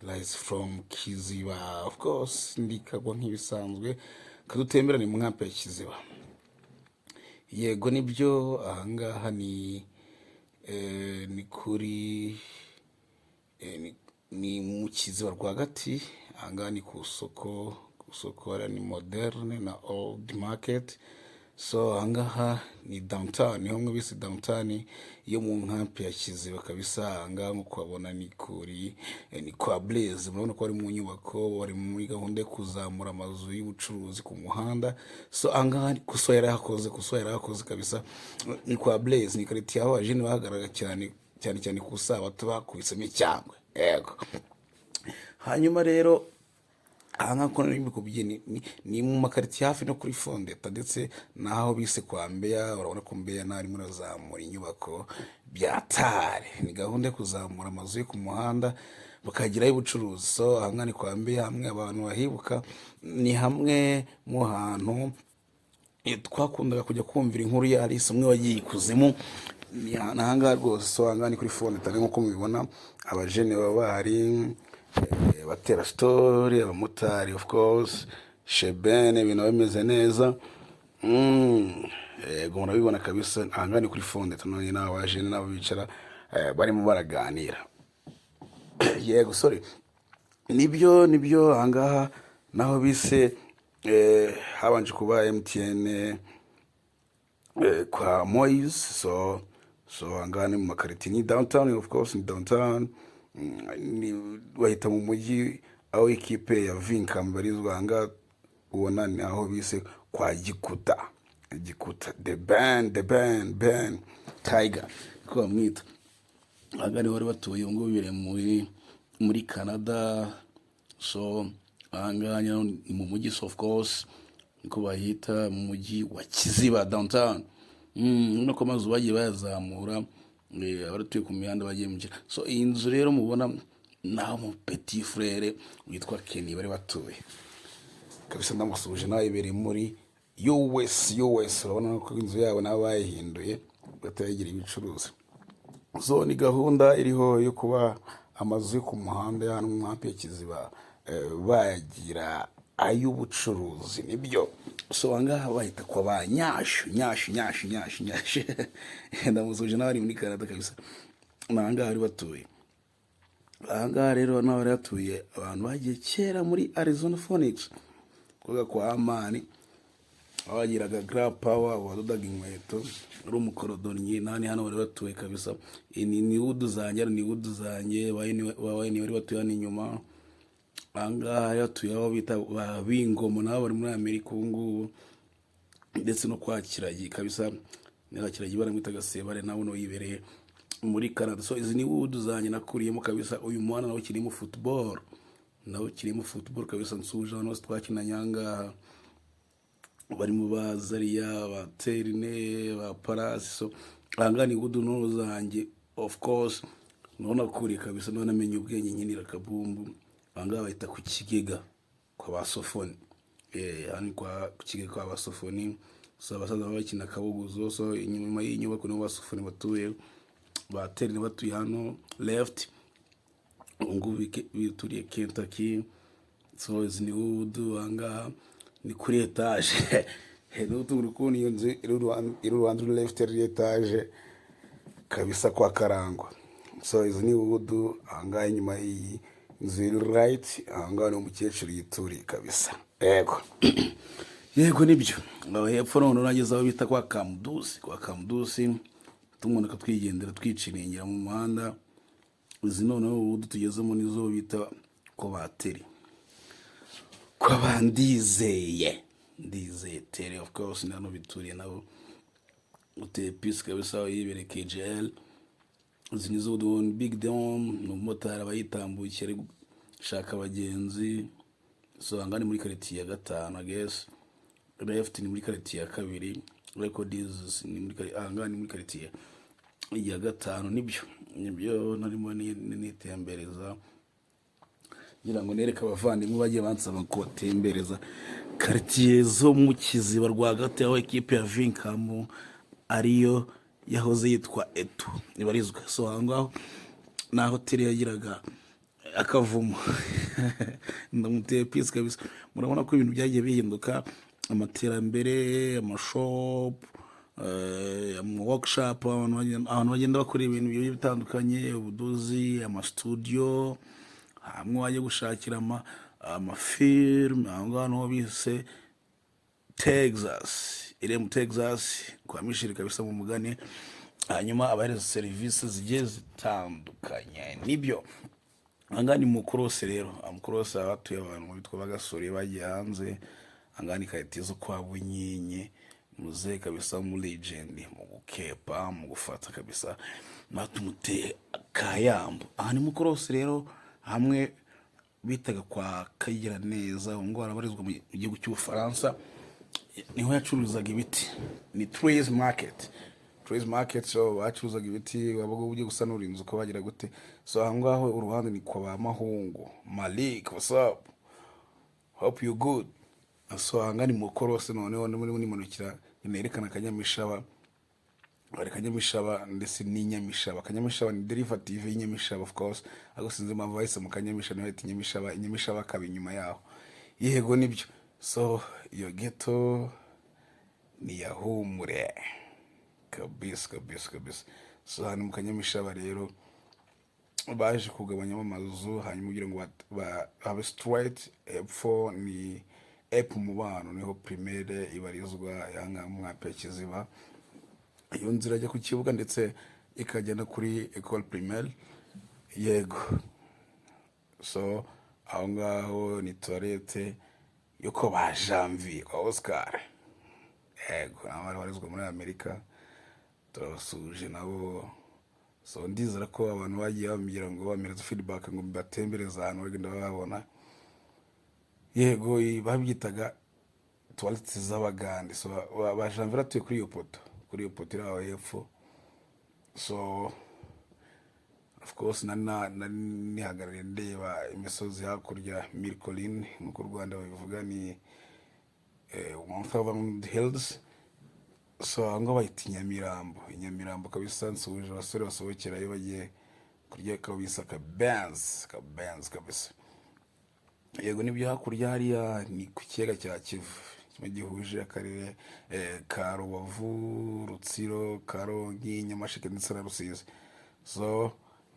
Blaze from Kiziba. Of course, ndikagwa nk'ibisanzwe, kadutemberane mu nkampi ya Kiziba. Yego nibyo, ahangaha ni kuri ni mu Kiziba rwagati. Ahangaha ni ku isoko hariya ni moderne na old market. So ahangaha ni downtown, niho mwe bise downtown yo mu nkampi ya Kiziba kabisa. Ahangaha nk'uko wabona ni kuri ni kwa Blaze. Murabona ko bari mu nyubako, bari muri gahunda yo kuzamura amazu y'ubucuruzi ku muhanda. So ahangaha kuso yarahakoze, kuso yarahakoze kabisa. Ni kwa Blaze, ni quartier aho abajene bahagarara cyane cyane cyane ku sabato, bakubisemo icyangwe. Yego, hanyuma rero aha ngaha uko nari mbikubwiye ni mu makaritsiye hafi no kuri Fondeta, ndetse n'aho bise kwa Mbeya. Urabona ko Mbeya naho arimo arazamura inyubako bya tare. Ni gahunda yo kuzamura amazu yo ku muhanda bakagirayo ubucuruzi. So aha ngaha ni kwa Mbeya, hamwe abantu bahibuka, ni hamwe mu hantu twakundaga kujya kumvira inkuru ya Alice umwe wagiye ikuzimu. Ni aha ngaha rwose. So aha ngaha ni kuri Fondeta nk'uko mubibona, abajene baba bahari, batera story, abamotari of course, shebene, ibintu biba bimeze neza. Yego, murabibona kabisa, aha ngaha ni kuri Fondeta. None n'abajene nabo bicara barimo baraganira. Yego, sorry, nibyo nibyo. Aha ngaha naho bise habanje kuba MTN, kwa Moise. So aha ngaha ni mu makaritiye, ni downtown, of course ni downtown. Bahita mu mujyi aho ikipe ya Vincam ibarizwa. Aha ngaha ubona ni aho bise kwa Gikuta, Gikuta the band, the band ben Tiger niko bamwita. Aha ngaha niho bari batuye, ubu ngubu bibereye muri Canada. So aha ngaha ni mu mujyi, so of course niko bahita mu mujyi wa Kiziba downtown. Urabona ko amazu bagiye bayazamura, abatuye ku mihanda bagiye mu. So iyi nzu rero mubona naho mu petit frère witwa Kenny bari batuye kabisa. Ndamusuhuje nawe, ibereye muri US US. Urabona ko inzu yabo nabo bayihinduye batayigira ibicuruzi. So ni gahunda iriho yo kuba amazu yo ku muhanda ya hano mu nkambi ya Kiziba bayagira ay'ubucuruzi, nibyo. So aha ngaha bahita kwa ba Nyashu, Nyashu, Nyashu, Nyashu, Nyashu. Ndamusuhuje nawe ari muri Canada kabisa. Ni aha ngaha bari batuye. Aha ngaha rero naho bari batuye abantu bagiye kera muri Arizona Phoenix kuvuga kwa Amani, aho bagiraga Gra Power, wadodaga inkweto, ari umukorodoniye. Nani hano bari batuye kabisa. Iyi ni hood zanjye, ni hood zanjye. Ba Wayne bari batuye hano inyuma. Aha ngaha bari batuye aho bita ba Bingomo, nabo bari muri Amerika ubu ngubu, ndetse no kwa Kiragi kabisa. Ni Kiragi baramwitaga Sebare, nawe no yibereye muri Canada. So izi ni hood zanjye nakuriyemo kabisa. Uyu muhanda nawe ukirimo football, nawe ukirimo football kabisa. Nsuje abantu bose twakinanye aha ngaha, barimo ba Zariya, ba Terine, ba Parasi. So aha ngaha ni hood nto zanjye, of course niho nakuriye kabisa, niho namenye ubwenge nkinira kabumbu. Aha ngaha bahita ku Kigega kwa ba Sofoni. Hano ni ku Kigega kwa ba Sofoni. So abasaza baba bakina akabuguzo. So inyuma y'inyubako niho ba Sofoni batuye, ba Terine batuye hano left, ubu ngubu bituriye Kentucky. So izi ni hood. Aha ngaha ni kuri etaje. N'ubu turi kubona iyo nzu iri uruhande ruri left, ari etaje kabisa kwa Karangwa. So izi ni hood. Aha ngaha inyuma y'iyi nzu iri right, aha ngaha ni umukecuru yituriye kabisa. Yego yego, nibyo. Aho hepfo noneho nageze aho bita kwa Kamudusi, kwa Kamudusi tumanuka twigendera twiciringira mu muhanda. Izi noneho ubu tugezemo nizo bita ko bateri kwa ba Ndizeye, Ndizeye Tere, of course ni hano bituriye nabo, uteye peace kabisa, yibereye KGL. Izi nizo hood. Big Dom ni umumotari, aba yitambukiye ari gushaka abagenzi. So aha ngaha ni muri quartier ya gatanu, I guess. Left ni muri quartier ya kabiri, Records ni muri aha ngaha ni muri quartier ya gatanu. Nibyo nibyo, narimo nitembereza ngira ngo nereke abavandimwe bagiye bansaba kubatembereza quartier zo mu Kiziba rwagati, aho ekipe ya Vinkamu ariyo yahoze yitwa Etu ibarizwa. So aho ngaho ni aho Tiri yagiraga. Akavumo ndamuteye peace kabisa. Murabona ko ibintu byagiye bihinduka, amaterambere, amashop, ama workshop, abantu bagenda bakora ibintu bigiye bitandukanye, ubudozi, amastudio, hamwe wajya gushakira amafilm. Aho ngaho niho bise Texas, iri mu Texas kwa Mishiri kabisa mu mugani. Hanyuma abahereza serivisi zigiye zitandukanye nibyo. Ahangaha ni mu Korose rero, mu Korose haba hatuye abantu bitwa Bagasore bagiye hanze. Ahangaha ni karitiye zo kwa Bunyinyi, muzehe kabisa, mu legend mu gukepa, mu gufata kabisa, batumuteye akayambo. Aha ni mu Korose rero, hamwe bitaga kwa Kagiraneza, ubu ngubu arabarizwa mu gihugu cy'Ubufaransa, niho yacuruzaga ibiti. Ni Trees Market, Trees Market. So bacuruzaga ibiti, wabaga ugiye gusanura inzu ko bagira gute. So aho ngaho uruhande ni kwa ba Mahungu Malik. What's up? Hope you good. So aha ngaha ni mu Korose. Noneho muri nimanukira nerekana Akanyamishaba. Hari Kanyamishaba ndetse n'inyamishaba. Kanyamishaba ni derivative y'inyamishaba, of course, ariko sinzi impamvu bahise mu Kanyamishaba niho bahita Inyamishaba, Inyamishaba akaba inyuma yaho. Yego, nibyo. So iyo ghetto ni yahumure kabisa kabisa kabisa. So hano mu Kanyamishaba rero baje kugabanyamo amazu, hanyuma kugira ngo habe straight. Epfo ni epu Mubano, niho primaire ibarizwa yanga mwape Kiziba. Iyo nzira ajya ku kibuga ndetse ikajya no kuri école primaire. Yego. So aho ngaho ni toilette yo ko ba Janvier kwa Oscar. Yego, nabo babarizwa muri Amerika, turabasuje nabo. So ndizera ko abantu bagiye bambwira ngo bamereza feedback ngo mbatembereze ahantu bagenda babona. Yego, babyitaga toilette z'Abagande. So ba Janvier atuye kuri iyo poto, kuri iyo poto iri aho hepfo. So of course nari nihagarariye ndeba imisozi hakurya, Mille Collines nk'uko u Rwanda babivuga, ni 1000 hills. So aho ngaho bahita i Nyamirambo, i Nyamirambo kabisa. Nsuhuje abasore basohokerayo bagiye kurya kabisa akabenzi, akabenzi kabisa. Yego, nibyo. Hakurya hariya ni ku kiyaga cya Kivu, kimwe gihuje akarere ka Rubavu, Rutsiro, Karongi, Nyamasheke ndetse na Rusizi. So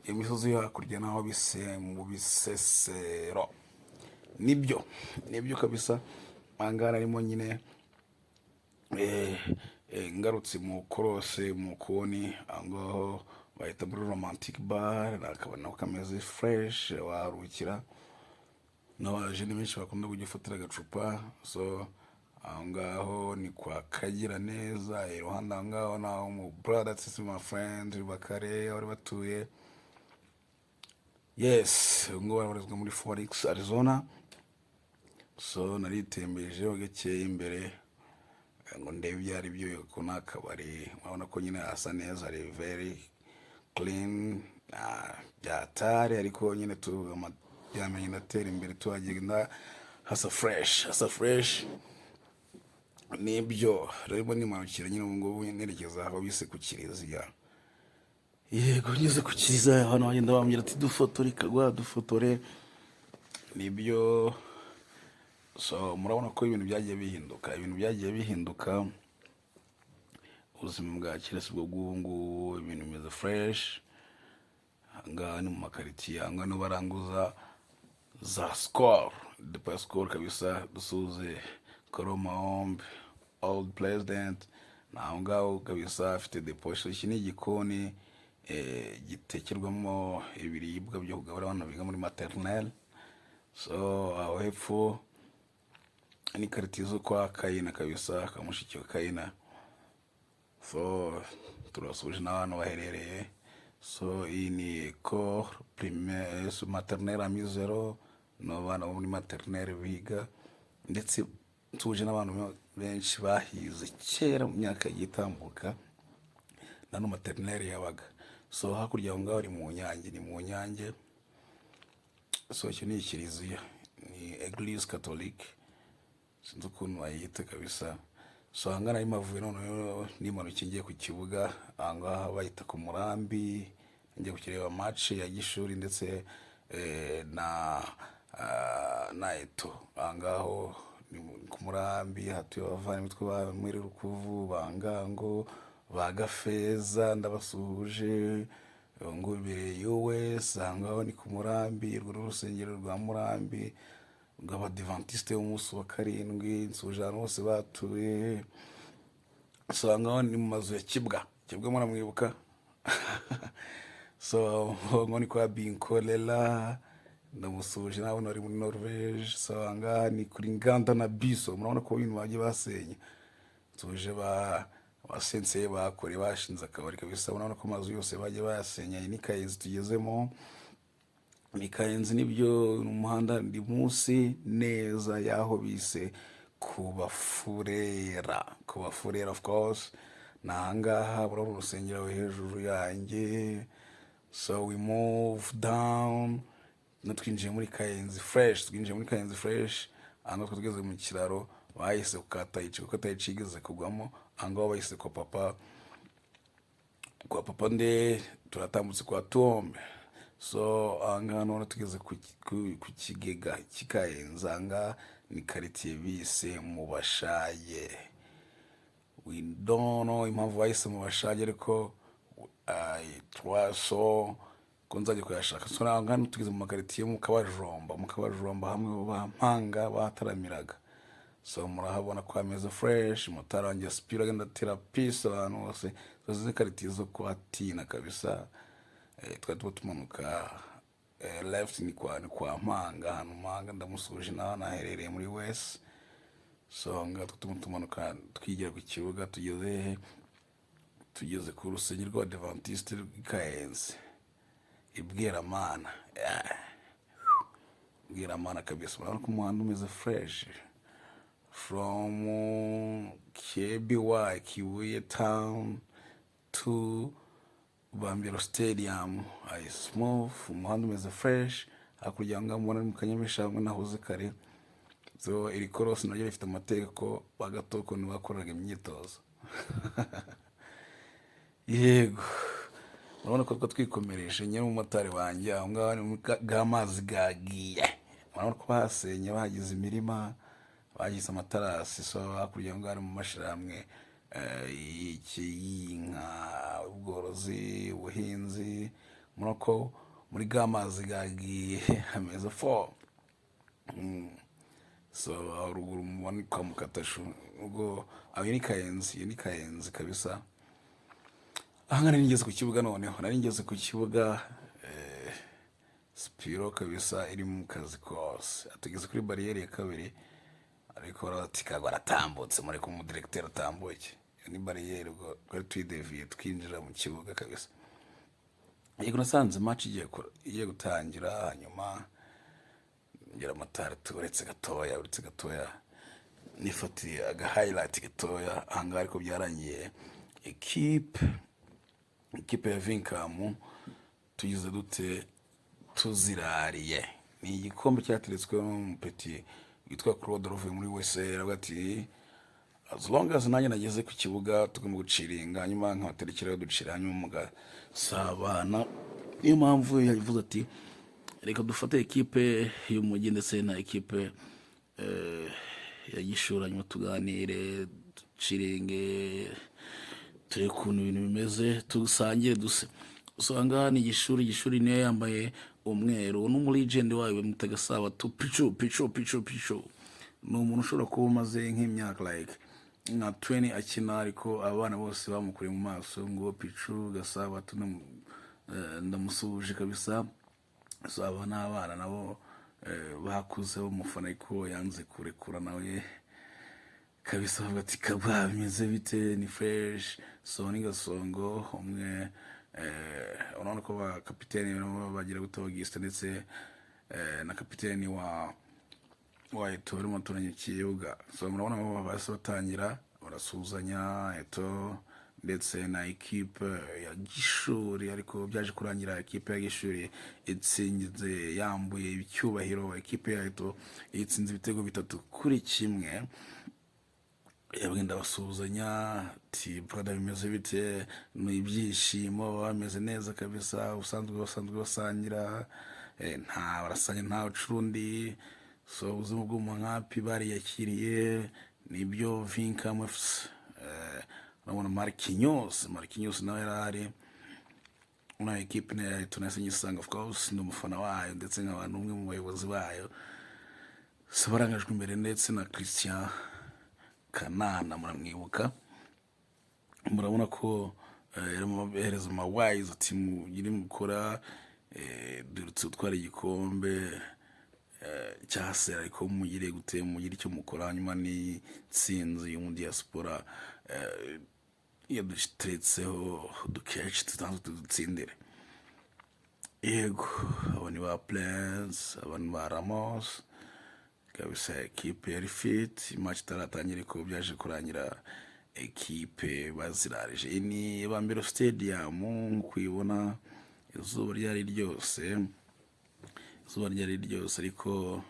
imisozi yo hakurya naho bise mu Bisesero. Nibyo, nibyo kabisa. Ahangaha harimo nyine ngarutse mu Korose mu koni, aho ngaho bahita muri Romantic Bar, akabona nako kameze fresh, waharuhukira n'abajene benshi bakunda kujya ufatira agacupa. So aho ngaho ni kwa Kagira neza. Iruhande aho ngaho naho mu brother, my friend Bakare bari batuye. Yes, ubu ngubu babarizwa muri Phoenix, Arizona. So naritembeje gakeya imbere ngo ndebe ibyo ari byo, ko ni akabari. Urabona ko nyine hasa neza, hari very clean byatari, ariko nyine tu amajyambere atera imbere, tuhagenda hasa fresh, hasa fresh. Nibyo rero, nimanukira nyine ubu ngubu nerekeza aho bise ku kiliziya. Yego, ngeze ku kiliziya, abantu bagenda bambwira ati "Dufotore kagwa, dufotore." Nibyo. So murabona ko ibintu byagiye bihinduka, ibintu byagiye bihinduka. Ubuzima bwa kera si bwo bw'ubu ngubu, ibintu bimeze fresh. Aha ngaha ni mu makaritsiye, aha ngaha niho baranguza za Skol, depo ya Skol kabisa. Dusuze Koromahombe, old president, ni aho ngaho kabisa afite depo. Iki ni igikoni gitekerwamo ibiribwa byo kugaburira abana biga muri maternelle. So aho hepfo ni karitsiye zo kwa Kayina kabisa, ka mushiki wa Kayina. So turabasuhuje n'abantu baherereye. So iyi ni école primaire maternelle Amizero, ni abana bo muri maternelle biga, ndetse tuje n'abantu benshi bahize kera mu myaka yagiye itambuka nano maternelle yabaga. So hakurya aho ngaho ni mu Nyange, ni mu Nyange. So icyo ni ikiliziya, ni église catholique, sinzi ukuntu bayita kabisa. So aha ngaha nari mpavuye, noneho nimanukiye ngiye ku kibuga. Aha ngaha bahita ku Murambi, ngiye kukireba match ya Gishuri ndetse na Eto. Aha ngaho ni ku Murambi, hatuye abavandimwe ba Mwere Rukuvu, ba Ngango, ba Gafeza, ndabasuhuje ngo bibereye US. Aha ngaho ni ku Murambi, urwo ni urusengero rwa Murambi rw'Abadivantisite b'umunsi wa karindwi. Nsuhuje ahantu hose batuye. So aha ngaho ni mu mazu ya Kibwa. Kibwa muramwibuka. So ngo ni kwa Binkolela, ndamusuhuje nawe ari muri Norvege. So aha ngaha ni kuri Nganda na Biso, murabona ko ibintu bagiye basenya. Nsuhuje ba sensei bakore bashinze akabari kabisa. Urabona ko amazu yose bagiye bayasenya. Iyi ni Kayenzi tugezemo, ni Kayenzi nibyo, ni umuhanda ndi munsi neza y'aho bise Kubafurera, Kubafurera of course ni ahangaha. Urabona urusengero hejuru yanjye. So we move down no twinjiye muri Kayenzi fresh, twinjiye muri Kayenzi fresh. Aha ngaha tugeze mu kiraro bahise ku Katayici, kuko Katayici igeze kugwamo. Aha ngaho bahise kwa papa, kwa papa nde, turatambutse kwa Tuombe. So aha ngaha none tugeze ku kigega cy'i Kayenzi. Aha ngaha ni quartier bise mu Bashaye. We don't know impamvu bahise mu Bashaye, ariko twaso ko nzajya kuyashaka. So aha ngaha tugeze mu makaritsiye mu Kabajomba, mu Kabajomba hamwe ba Mpanga bataramiraga. So murahabona ko hameze fresh. Motari wanjye Spiro agenda atera peace abantu bose. So izi quartier zo kwa Tina kabisa. Twari tuba tumanuka, left ni kwa Mpanga, ahantu Mpanga ndamusuhuje nawe naherereye muri west. So ngaha turimo tumanuka twigira ku kibuga. Tugeze he? Tugeze ku rusengero rw'Abadivantisite rw'i Kayenzi i Bweramana. Yeah. Bweramana kabisa. Urabona ko umuhanda umeze fresh from KBY, Kibuye town, to Bambiro Stadium is smooth. Umuhanda umeze fresh. Hakurya aho ngaho mubona ni mu Kanyamishangwe nahoze kare. So iri korosi naryo rifite amateka ko ba Gatoko bakoraga imyitozo. Yego, urabona ko twikomereje nyine umumotari wanjye. Aho ngaho ni mu bw'amazi gagiye. Urabona ko bahasenye, bahagize imirima, bagize amatarasi. So hakurya aho ngaho ni mu mashyirahamwe, y'iki, y'inka, ubworozi, ubuhinzi. Murabona ko muri bw'amazi gagiye hameze fo. So aho ruguru mubona ni kwa Mukatashu. Ubwo aho ni Kayenzi, iyo ni Kayenzi kabisa. Aha ngaha nari ngeze ku kibuga, noneho nari ngeze ku kibuga. Spiro kabisa iri mu kazi kose. Tugeze kuri bariyeri ya kabiri, ariko bati Kagwa aratambutse, mureke umudiregiteri atambuke. Iyo ni bariyeri, ubwo twari tuyideviye twinjira mu kibuga kabisa. Yego, nasanze match igiye gutangira, hanyuma ngera amatara uretse gatoya, uretse gatoya nifatiye aga highlight gatoya ahangaha. Ariko byarangiye ekipe ya Vinkamu tugize dute? Tuzirariye. Ni igikombe cyateretsweho n'umupeti witwa Claude uvuye muri wese. Aravuga ati as long as nanjye nageze ku kibuga tugomba guciringa, hanyuma nkabaterekeraho ducira, hanyuma mugasabana. Niyo mpamvu yavuze ati reka dufate ekipe y'umujyi ndetse na ekipe ya Gishura, hanyuma tuganire, duciringe, turebe ukuntu ibintu bimeze, dusangire duse. Usanga ni Gishuri. Gishuri niyo yambaye umweru n'umulegend wayo bamwita Gasabatu Pichu Pichu Pichu Pichu. Ni umuntu ushobora kuba umaze nk'imyaka like nka 20 akina, ariko abana bose bamukuriye mu maso ngo Pichu Gasabatu. Ndamusuhuje kabisa. So aba ni abana nabo bakuze bamufana, ariko yanze kurekura nawe kabisa. Bavuga ati Kaba bimeze bite? Ni fresh. So ni Gasongo umwe. Urabona ko ba kapiteni barimo bagira gute, Auguste ndetse na kapiteni wa Eto barimo baturanye ikibuga. So murabona ko bahise batangira barasuhuzanya, Eto ndetse na ekipe ya Gishuri. Ariko byaje kurangira ekipe ya Gishuri itsinze, yambuye icyubahiro ekipe ya Eto, itsinze ibitego 3-1. Yabwenda basuhuzanya ati brother bimeze bite? Ni ibyishimo, baba bameze neza kabisa. Ubusanzwe basanzwe basangira. Nta barasanya, nta ucurundi. So ubuzima bwo mu nkampi bariyakiriye, nibyo Vincam FC. Urabona Marquinhos nawe yari ahari. Una ekipe nayo tunahise nyisanga, of course ndi umufana wayo ndetse nkaba n'umwe mu bayobozi bayo. So barangajwe imbere ndetse na Christian Kanana, muramwibuka. Murabona ko yarimo abahereza amawayizi ati: "Mugire mukora, duherutse gutwara igikombe cya sera, ariko mugire gute, mugire icyo mukora." Hanyuma n'intsinzi yo mu diaspora yaduteretseho udukeshi tutanzwe tudutsindire. Yego, abo ni ba Prince, abo ni ba Ramos kabisa. Ekipe yari fit match itaratangira, ariko byaje kurangira ekipe bazirarije. Iyi ni Bambiro Stadium nk'uko uyibona. Izuba ryari ryose, izuba ryari ryose, ariko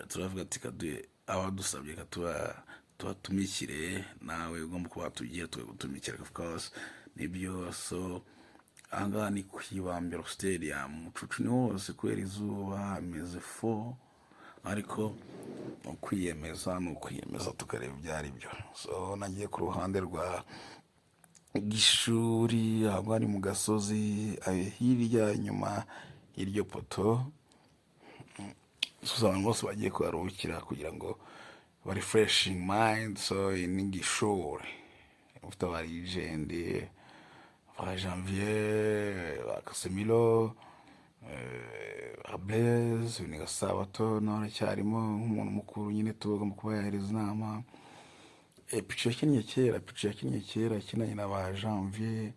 turavuga ati kaduhe abadusabye, katuba tubatumikire. Nawe ugomba kuba watugira, tukagutumikira, of course nibyo. So ahangaha ni ku Ibambiro Stadium, umucucu ni wose kubera izuba, ameze fo, ariko ni ukwiyemeza, ni ukwiyemeza tukareba ibyo ari byo. So nagiye ku ruhande rwa Gishuri, aho ni mu gasozi hirya inyuma y'iryo poto. So abantu bose bagiye kuharuhukira kugira ngo ba refreshing mind. So iyi ni Gishuri ufite aba legend ba Janvier, ba Casemiro, ba Blaise ni Gasabato nawe aracyarimo nk'umuntu mukuru nyine tugomba kuba yahereza inama. Pichu yakinnye kera, Pichu yakinnye kera, yakinanye na ba Janvier,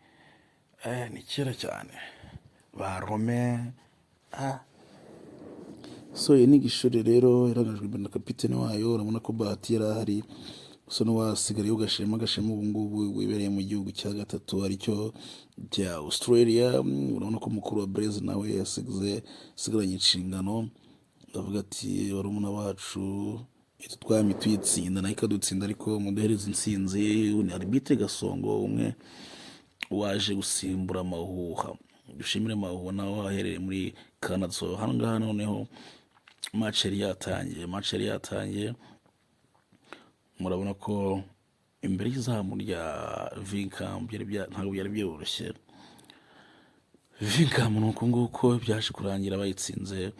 ni kera cyane, ba Romain. So iyi ni Gishuri rero irangajwe imbere na kapitene wayo. Urabona ko Bahati yari ahari, usa n'uwasigariyeho Gashema. Gashema ubu ngubu wibereye mu gihugu cya gatatu aricyo cya Australia. Urabona ko mukuru wa Blaise nawe yasize asigaranye inshingano, avuga ati: "Barumuna bacu, twamye tuyitsinda nayo ikadutsinda, ariko muduhereze intsinzi." Ni arbitre Gasongo umwe waje gusimbura Mahuha. Dushimire Mahuha nawe aherereye muri Canada. So hano ngaha noneho match yari yatangiye, match yari yatangiye. Murabona ko imbere y'izamu rya Vincam ntabwo byari byoroshye. Vincam ni uku nguko byaje kurangira bayitsinze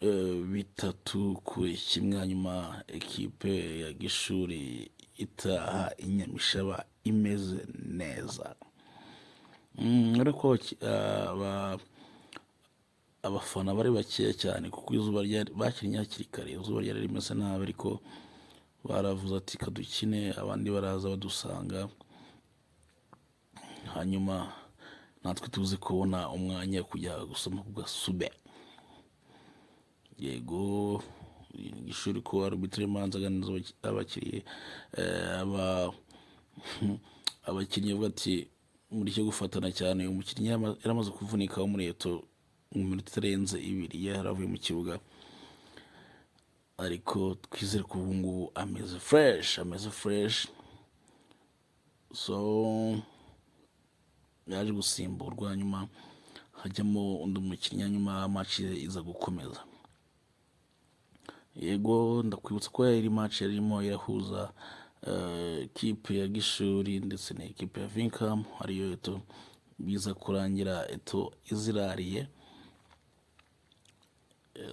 3-1, hanyuma ekipe ya Gishuri itaha inyamishaba imeze neza. Ariko abafana bari bakeya cyane kuko izuba ryari, bakinnye hakiri kare, izuba ryari rimeze nabi, ariko baravuze ati: "Kadukine, abandi baraza badusanga, hanyuma natwe tuzi kubona umwanya wo kujya gusoma ku gasube." Yego, Gishuri ko arbitre manza aganiriza abakiriye, abakinnyi, avuga ati: "Muri cyo gufatana cyane." Umukinnyi yaramaze kuvunika wo muri Eto mu minota itarenze 2 yaravuye mu kibuga, ariko twizere ko ubu ngubu ameze fresh, ameze fresh. So yaje gusimburwa, hanyuma hajyamo undi mukinnyi, hanyuma match iza gukomeza. Yego, ndakwibutsa ko yari match yarimo irahuza ekipe ya Gishuri ndetse na ekipe ya Vincam, ariyo Eto. Biza kurangira Eto izirariye.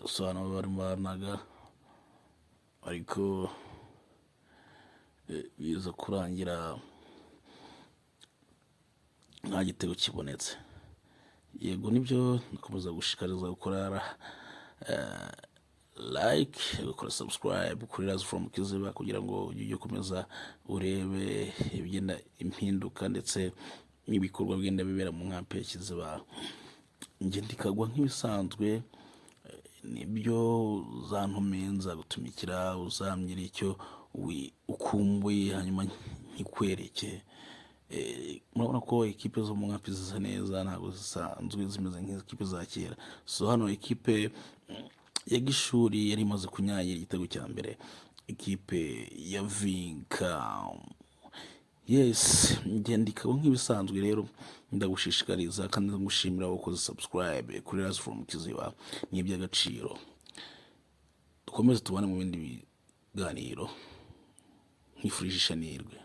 So hano barimo baranaga, ariko biza kurangira nta gitego kibonetse. Yego nibyo, ndakomeza gushishikariza gukora like, gukora subscribe kuri Razi from Kiziba kugira ngo ujye ukomeza urebe ibigenda impinduka ndetse n'ibikorwa bigenda bibera mu nkampi ya Kiziba. Njye ndikagwa nk'ibisanzwe, nibyo uzantume nzagutumikira, uzambwira icyo ukumbuye hanyuma nkikwereke. Murabona ko ekipe zo mu nkampi zisa neza, ntabwo zisanzwe zimeze nk'ikipe za kera. So hano ekipe ya Gishuri yari imaze kunyagira igitego cya mbere ekipe ya Vincam. Yes, ngendikaho nk'ibisanzwe. Rero ndagushishikariza kandi ndagushimira wakoze subscribe kuri Ras from Kiziba, ni iby'agaciro. Dukomeze tubane mu bindi biganiro, nkwifurije ishanirwe.